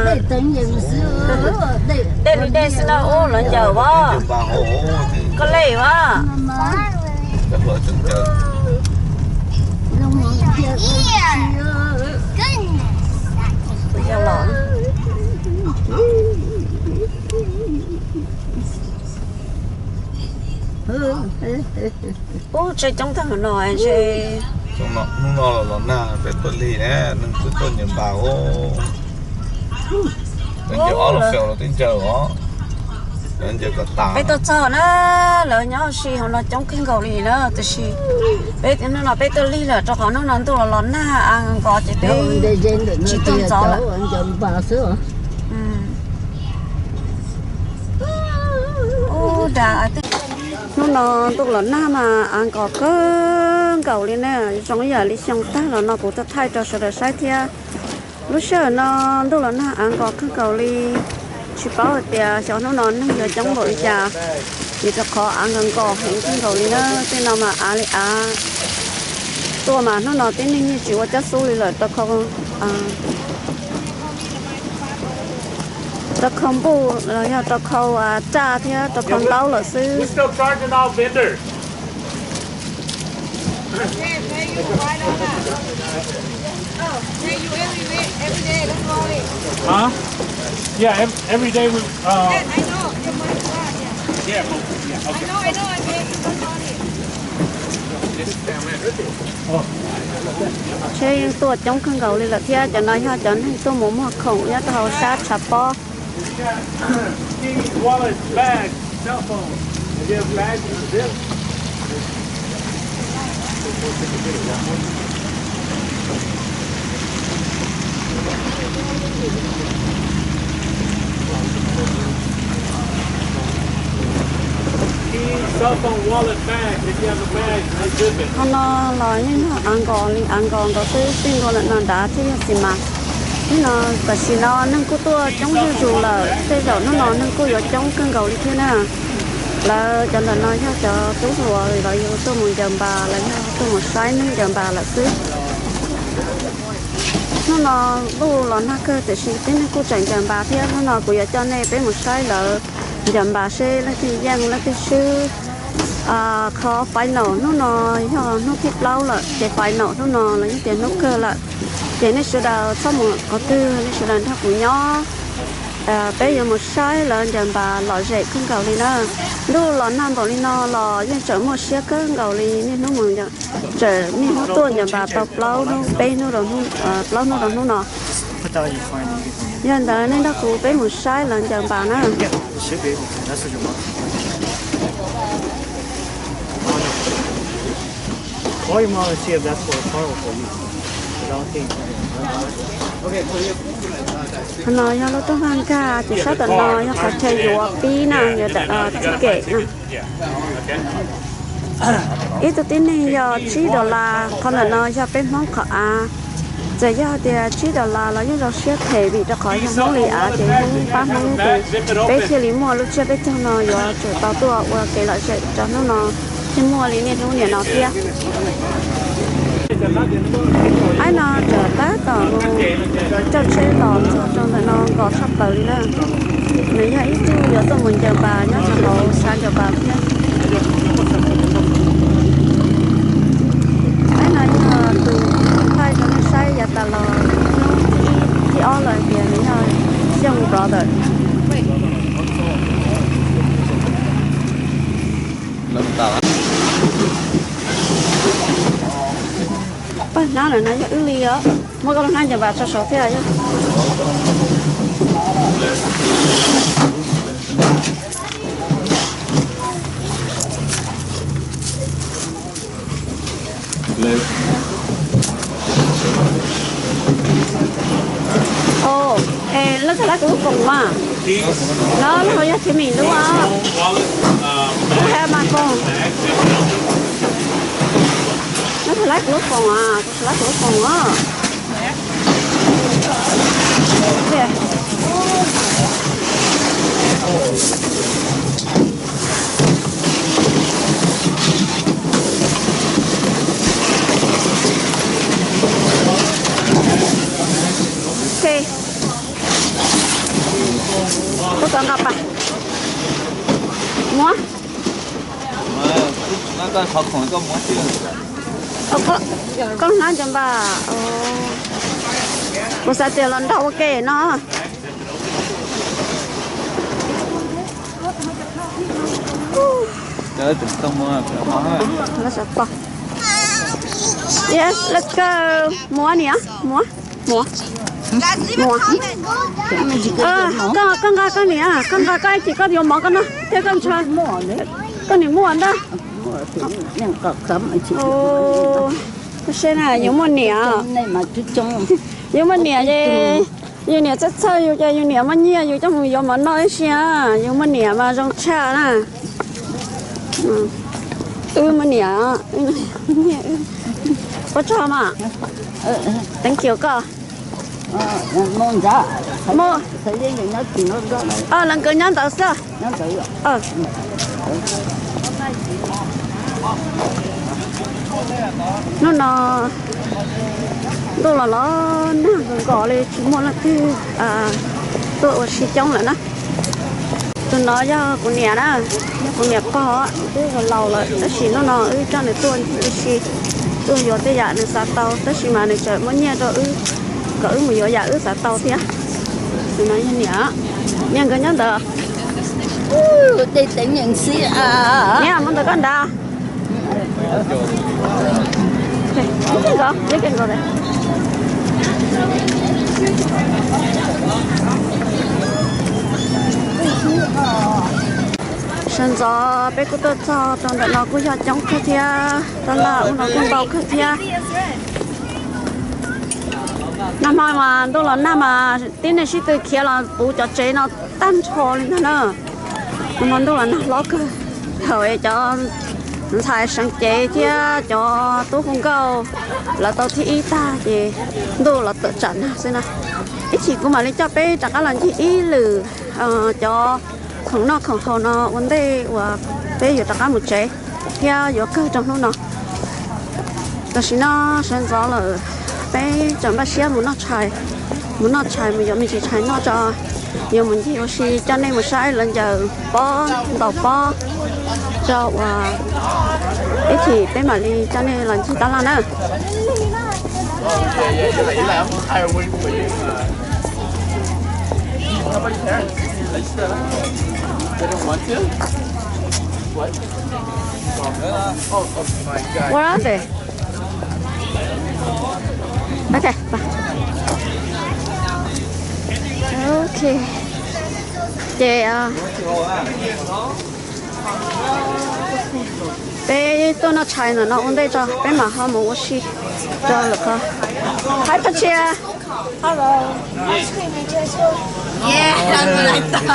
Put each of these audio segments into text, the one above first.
Tej li dej xwb na, ub, lawv ncaws as. Koj lej as. Ub, tsheb coob tag no ntshe. Hnub no los los nag peb tuaj lig ne, neeg twb tuaj ncaws npas os. Lawv ncaws ob lub feem los twb ncaws os. Lawv ncaws kom tas. Peb tuaj txog na, lawv nyob si hauv no coob kawg nkaus li na, tiam sis peb hnub no peb tuaj lig lawm rau qhov hnub no ntuj los los nag a nkas ces peb tsis tuaj ntxov lawm. Hnub no ntuj los nag mas a nkas kawg nkaus li na, zoo ib yam li xyoo tag los no kuv tuaj thaij rau sawv daws saib thiab. Lub sij hawm no ntuj los nag a nkas kawg nkaus li, tsis paub hais tias xyov hnub no neeg yuav coob npaum li cas, vim rau qhov a nkas nkas heev kawg nkaus li na. Tej no mas av li av tuaj mas hnub no tib neeg yeej tsis ua cab xub li lawm, rau khau, rau khau npuj los yog rau khau raj thiab rau khau ntaub lawm xwb. Huh? Yeah, ev- every day we, uh, yeah, but, yeah, okay. Tsheb yeej tuaj coob kawg nkaus li lawm thiab. Cov no yog cov neeg tuaj mus muag khoom nyob rau hauv sab tshav pob. Keys, wallet, bag, cell phone. If you have bag, you can zip. Keys, cell phone, wallet, bag. If you have a bag, you can zip it. Qhov no los yeej yog av nkos li av nkos nkaus xwb, tej nkaus lawm no nrad thiaj yog xis mas. Hnub no tam sim no neeg kuj tuaj coob zuj zus lawm, tej zaum hnub no neeg kuj yuav coob kawg nkaus li thiab na. Lawv cov ntawm no yog cov tub hluas, lawv yuav tuaj mus ncaws npas los yog tuaj mus saib neeg ncaws npas lawm xwb. Hnub no ntuj los nag kawg tiam sis tib neeg kuj tseem ncaws npas thiab. Hnub no kuv yuav coj nej peb mus saib lawv ncaws npas seb leej twg yeej leej twg swb. Qhov final hnub no yog hnub thib plaub lawm, ces final hnub no los yeej tias hnub kawg lawm. Ces nej sawv daws txhob mus qhov twg, nej sawv daws nrog kuv nyob. Peb yuav mus saib lawv ncaws npas lom zem kawg nkaus li na. Ntuj los nag npaum li no los yeej tseem muaj siab kawg nkaus li, niaj hnub mus, tseem niaj hnub tuaj ncaws npas tau plaub hnub, peb hnub, plaub hnub rau hnub no. Yog ntawd nej nrog kuv peb mus saib lawv ncaws npas na. Qhov no yog lub rooj vag nkag, ces sab tom no yog qhov chaw yuav pib na, yuav ticket na. Ib tug tib neeg yog tsib dollar, qhov ntawm no yog peb Hmoob qhov av. Txawm yog hais tias tsib dollar los yeej zoo siab phem vim rau qhov yog Hmoob li av ces Hmoob pab Hmoob ces peb thiaj li muaj lub tsiab peb caug no yuav tsum tau tuaj ua kev lom zem rau hnub no thiaj muaj li niaj hnub niam no thiab. Aib no tseem tab tom mus coj tsheb los txog rau ntawm no nkos tshaj plaws li na. Nws yog ib tug yuav tuaj mus ncaws npas nyob rau hauv sab ncaws npas thiab. Aib no yog tus thaij rau nej saib yav tas los hnub thib ib thib ob lawm tias nws yog Young Brother. Paj hnab lawm no yog wb li os. Muab koj lub hnab ncaws npas tso saud thiab yog. Es lawv txhais laib kuv lub foos mas. No lub hauv yog Jimmy lub os. Kuv hais mas foos. Lawv txhais laib kuv lub foos as, kuv txhais laib kuv lub foos os. Ok. Nqa pas. Muab. Koj hnab cov npas. Kuv xav tias los nrog ua ke no. Yes, let's go. Muab niam, muab, muab, muab. Koj, koj nqa koj niam, koj nqa koj ib chim koj yuav mov koj noj thiab koj ntshaw. Koj niam muaj ntag. Koj seb na, yus muaj niam. Yus muaj niam ces yus niam txhawj txhawj yus ces yus niam muaj nyiaj yus coj mus yuav mov noj ib si. Yus muaj niam mas zoo tshaj na. Wb muaj niam, wb muaj niam, wb, puas tsaug mas. Thank you koj. Lawv nkawd nyob ntawd xwb. Hnub no ntuj los los nag nkaus nkaus li tsis muaj leej twg tuaj ua si coob lawm na. Tus no yog kuv niam na, yog kuv niam pog, twb laus lawm tab sis hnub no wb coj nws tuaj ua si, tuaj yuav tej yam nws xav tau tab sis mas nws tseem muab nyiaj rau wb kom wb mus yuav yam wb xav tau thiab. Tus no yog niam, niam nkawd nyob ntawd. Niam mus ntawm koj nrad. Sawv ntxov peb kuj tuaj txog rau ntawm no kuj yog coob kawg thiab, tab laj ub no kuj ntau kawg thiab. Nag hmo mas ntuj los nag mas tib neeg sib tw khiav los puv cov tsev no tag nrho li ntag na. Nag hmo ntuj los nag hlob kawg, thaum cov ntxhais seev cev thiab cov tub hu nkauj lawv tau thib ib tag ces ntuj los tawm tsam nag xwb na. Ib chim kuv mam li coj peb rov qab los ncig ib lwm cov khoom noj khoom haus no ua ntej uas peb yuav rov qab mus tsev thiab yuav kawg rau hnub no. Tam sim no sawv ntxov lawm, peb tseem npaj siab mus noj tshais, mus noj tshais mus yuav me ntsis tshais noj tso, yuav mus ncig ua si coj nej mus saib lawv ncaws pob ntaus pob tso uas ib chim peb mam li coj nej los ncig tab laj na. What are they? Okay, bye. Okay. Ces peb tuaj noj tshais ntawm no ua ntej tso peb mam ho mus ua si rau lawm qhov. Hi, Patricia. Hello. Ice cream, Patricia. Yeah, I'm like that.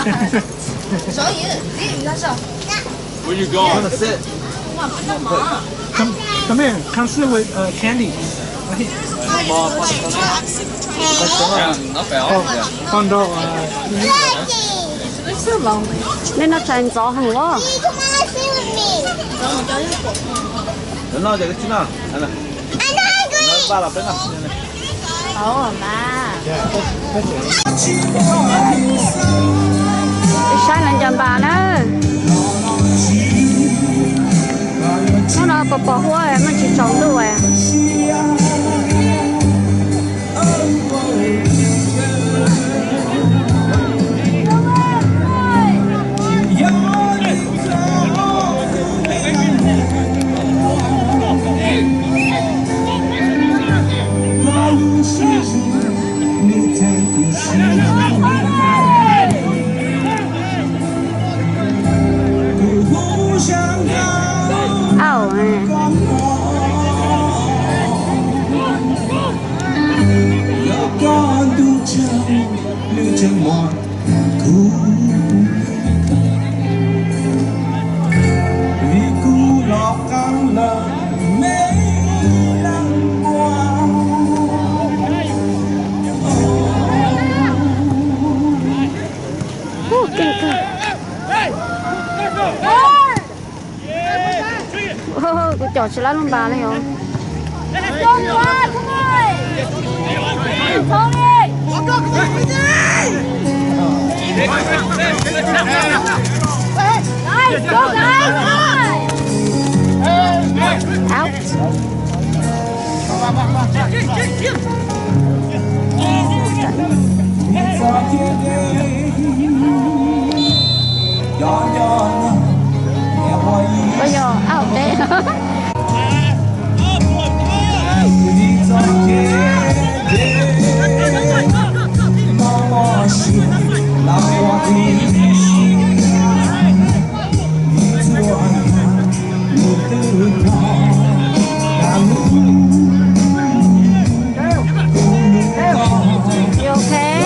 Where you going? Come, come here. Come sit with uh, Candy. Right here. Pon rau. Nej noj tshais ntxov heev os. Saib lawv ncaws npas na. Hnub no pos pos huab, muaj tsis tsaus ntuj. Au. Ua, keej kawg. Kuv caum tsis laib lub npas li os. Nice, go, guys! Nice! Out. Ua yog out deb. You okay?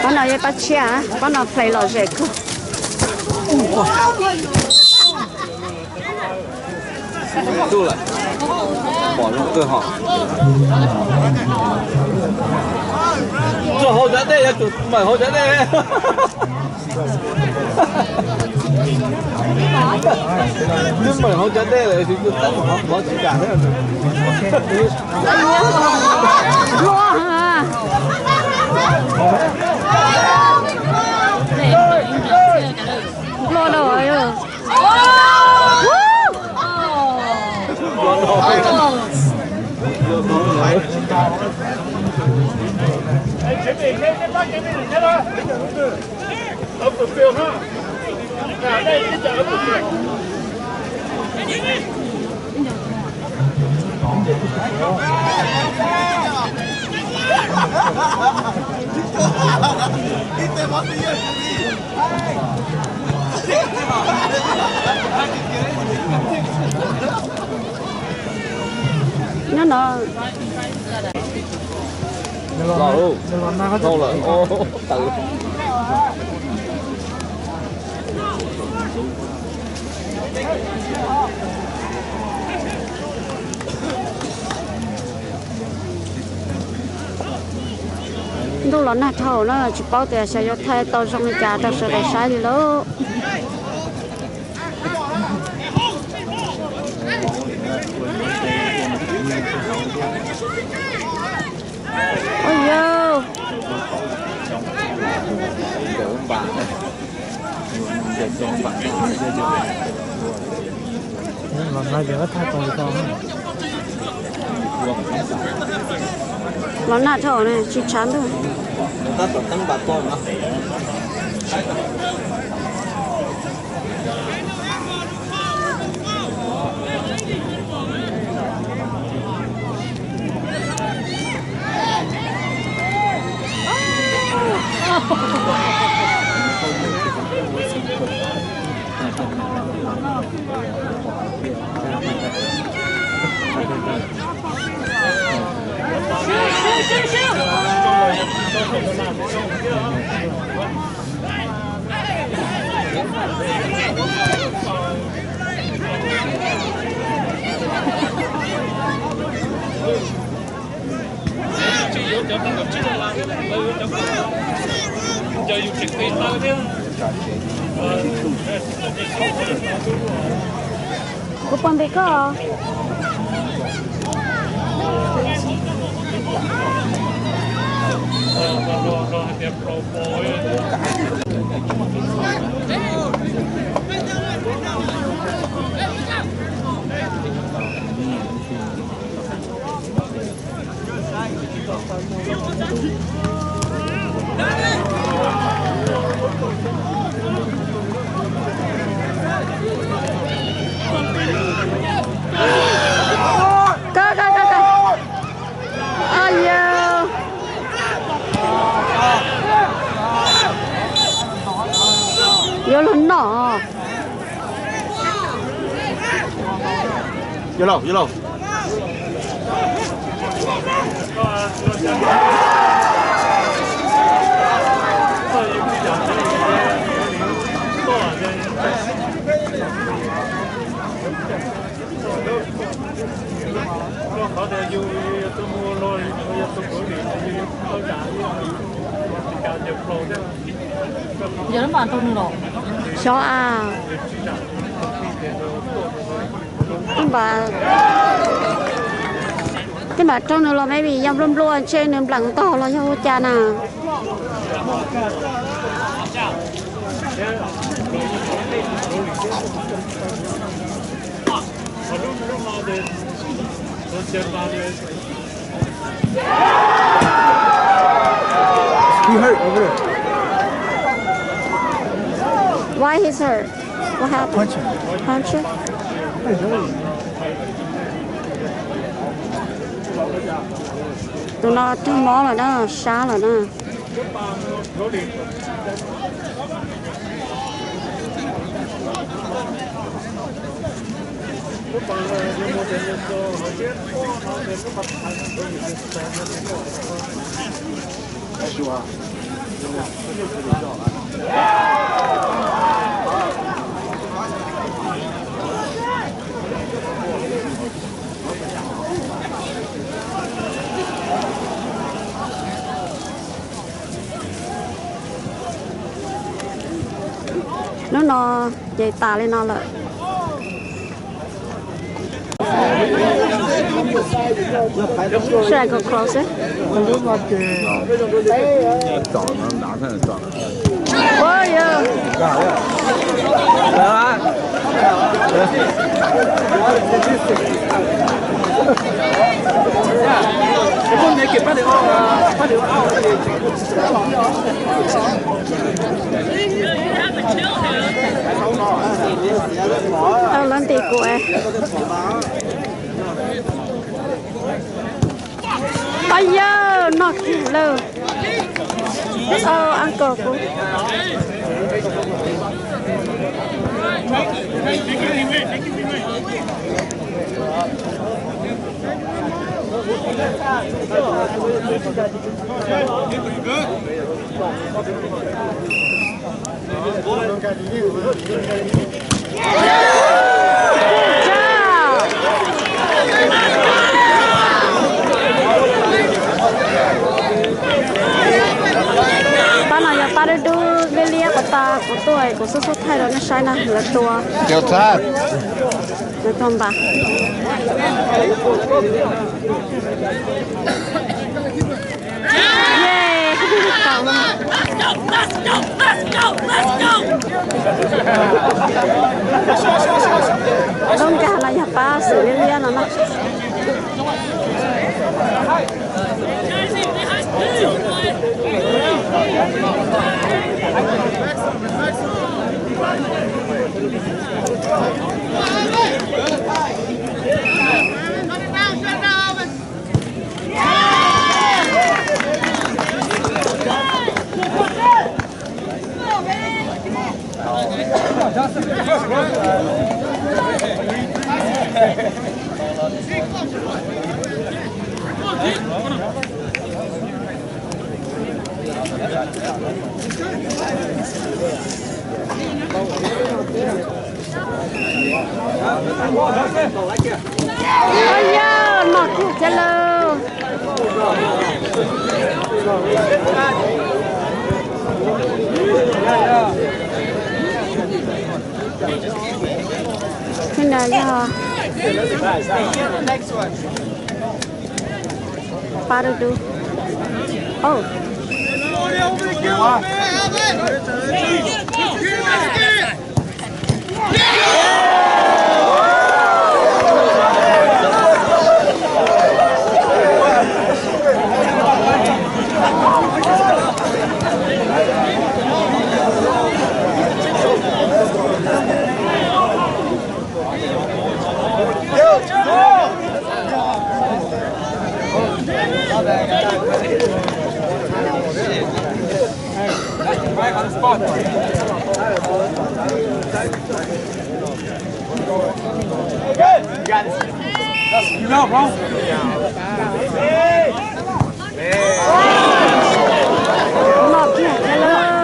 Pob no yog pob tshiab, pob no play lom zem kawg. Tub lawm, pom zoo kawg hos. Txog hauv cov dej, yuav tsum mawm hauv cov dej. Twb mawm hauv cov dej lawm, tus tus tab tom mov tsis kam thiab. Nplua dua. Nyob no. Los lawm, tawm. Los nag dhau na, tsis paub tias xyov yuav thaij tau zoo li cas rau sawv daws saib li lauj. Ua yog. Los nag dhau na, tsis tshav ntuj. Kuv pom npe koj. Koj, koj, koj, koj. Ua yog. Yuav luag noj. Yuav lauj, yuav lauj. Xyov a. Tej npam, tej npam raug nws los maybe yog nplua nplua ntshe nws npleem ntog los yog ua cas na. He hurt over there. Why he's hurt? What happened? Punch him. Punch him? Tus no raug mob lawm na, sab lawm na. Hnub no ces tas li no lawm. Should I go closer? Ua yog. Tau lawv ntim kuv. Ua yog, noj kiag lawm. Au, uncle kuv. Dub dub liab liab ko tas, kuv tuaj kuv xub xub thaij rau nej saib na, lawv tua. Lawv tua npas. Lub nkag no yog pab xwm liab liab no na. Ua yog nom kiag thiab lauj. Thiab no yog pab dub dub. Oh. Nom kiag thiab lauj.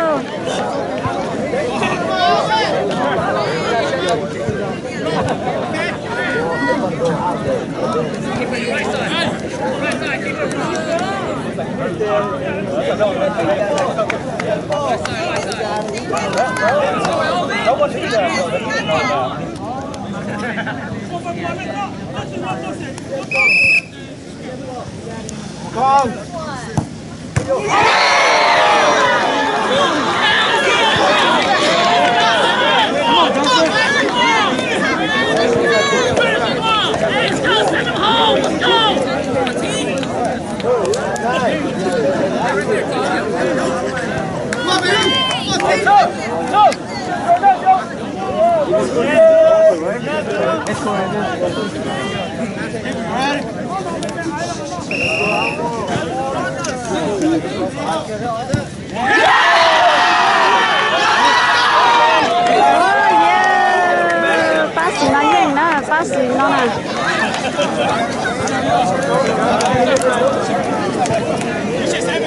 Pab xis no yeej na, pab xis no na.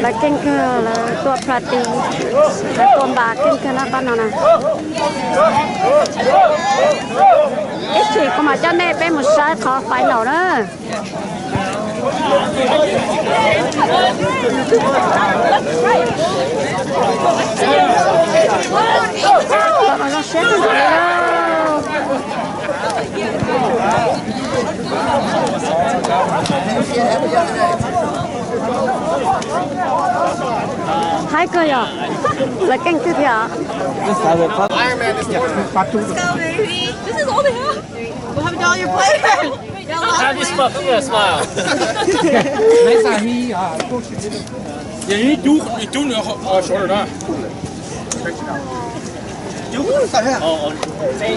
Lawv keej kawg, lawv tua pla ti, lawv tua npas keej kawg na pab no na. Ib chim kuv mam coj nej peb mus saib qhov final na. Haib kawg yog, lawv keej kawg thiab. Let's go, baby. This is all they have. We'll have all your players. Have you smoked? Look at that smile. Nice, uh, he, uh, spoke to you. Yeah, you do, you do know how, uh, shorter, huh? Hey.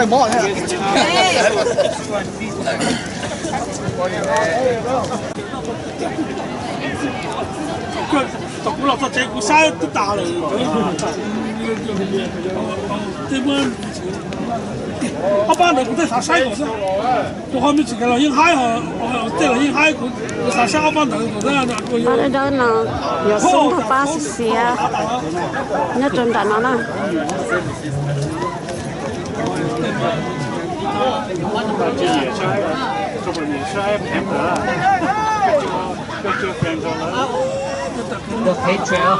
Thaum kuv los txog tsev kuv saib twb tas lawm. Tej muab ob pab ntawd kuv tej xav saib kom xwb. Tus qhov me tsis los yeej haib, tej los yeej haib, kuv xav saib ob pab ntawd kom xwb. Pab dawb dawb no yuav xub nrog pab xiav xiav nyob rau nram no na. The Patriot.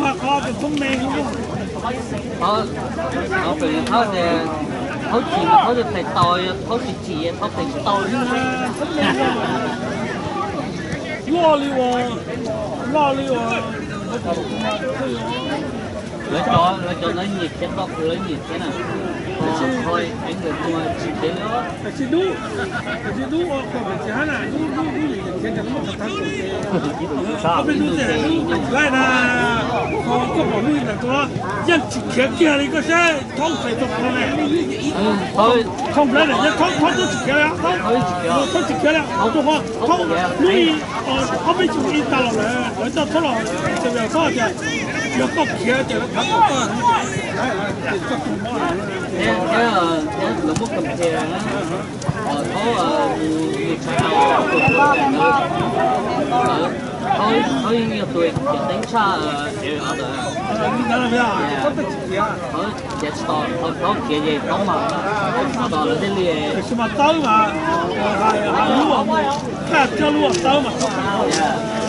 Ua qhov tus thoob me. Thaub, thaub pem thaub tias, thaub chim mas thaub thiaj phem tau, yog thaub tsis chim thaub phem tsis tau li. Loj li uas, loj li uas, lawv cov, lawv cov ntawd nyiam khiav tau, lawv nyiam khiav na. Ho, ho, ev nkawd mus tsis khiav li. Tsis dub, tsis dub, tsis hab na, dub, dub, dub, khiav ces muaj qhov thab. Ob peb hnub txij dub, laij na, ho koj pom lub ntawm ko, yeej tsis khiav kiag li koj saib, thaub fais tau qhov ne. Thaub nplawv na, yeej thaub, thaub tub tsis khiav li, thaub, thaub tsis khiav li, thaub, thaub, lub, ob peb chim ib tas los lawm, lawv coj thaub los, ces yog thaub tias, yog koj khiav ces lawv thab tau koj. Thiab, thiab lawv muab compare na, thaub, mus, mus tshaj tau, thaub, thaub yeej yog tus cov teeb tshaj ev ntawd. Thaub khiav tsis tau, thaub khiav ces thaub mas, thaub tsis tau lawv thiaj li. Tsis mas tawb mas, hais lub, hais lub tawb mas thaub.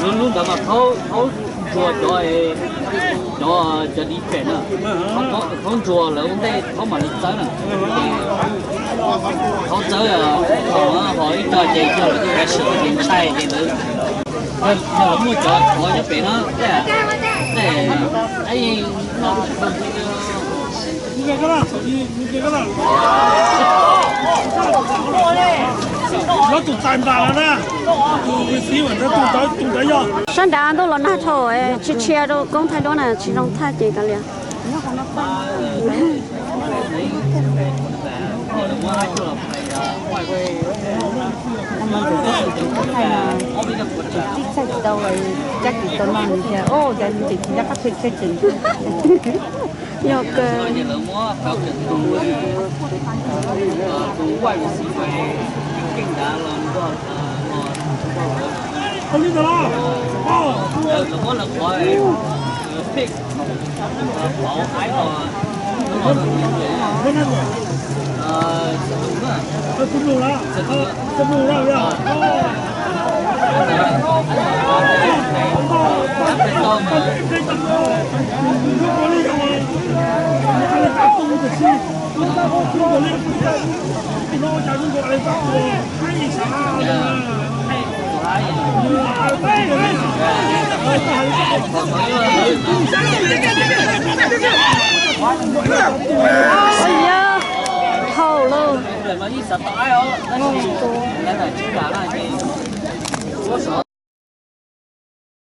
Lub, lub ntawd mas thaub, thaub ntsuas cov, cov, cov defense na. Thaub, thaub ntsuas lawv ua ntej thaub mam li txawb na. Thaub txawb, ho ib co ces yog lawv tus kav sim ces ntshai ces lawv, yog lawv muaj cov tshuav nyob pem no, tej, tej, Sab nrad ntuj los nag dhau, tsis tshia rau koob thaij duab na, tsis zoo thaij ces kav liam. Thaij no, tsis txhais tsis tau, cab tsis tau no nws tias, o, cas nws tseem tsis nco qab phem thiab tseem. Yog kawg. Ua li, thaum lawm.